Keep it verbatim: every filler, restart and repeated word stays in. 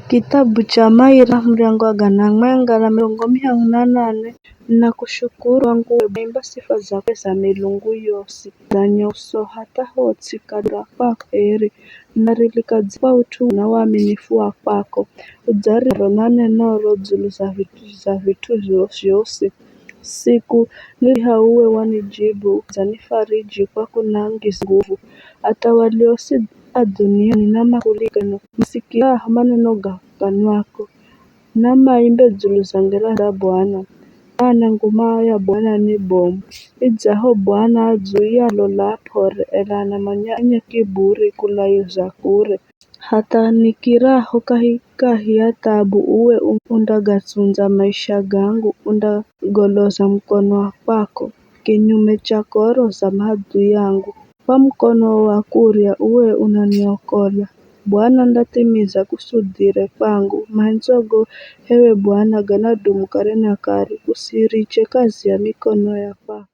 Kithabu cha Maira, muryango wa gana mwenga na mirongo mihahu na nane. Nakushukuru wangu we Bwana, imba sifa zakwe za milungu yosi, za nyuso hatha ho tsika dura kwako eri, na rilikadzi kwa ut'u na uaminifu wa kwako, udzariro na nenoro dzulu za vit'u za vit'u zho- zhosi. Siku niliha uwe wanijibu, udzanifariji kwa kunangiza nguvu. Hatha walio si a dhuniani na makulikano masikiraho maneno ga kanwako, na maimbe dzulu za ngera za Bwana. Mana nguma ya Bwana ni bomu. Idzaho Bwana adzuia alolaa p'ore, ela anamanya enye kiburi kulaizwa kure. Hatha nikiraho kahikahi ya thabu, uwe undagatsundza maisha gangu, undagoloza mukono wa kwako kinyume cha koro za maadui angu. Kwa mukono wa kurya uwe unaniokola. Bwana ndathimiza kusudhire kwangu. Mahendzo go, ewe Bwana, ganadumu kare na kare, usiriche kazi ya mikono ya kwako.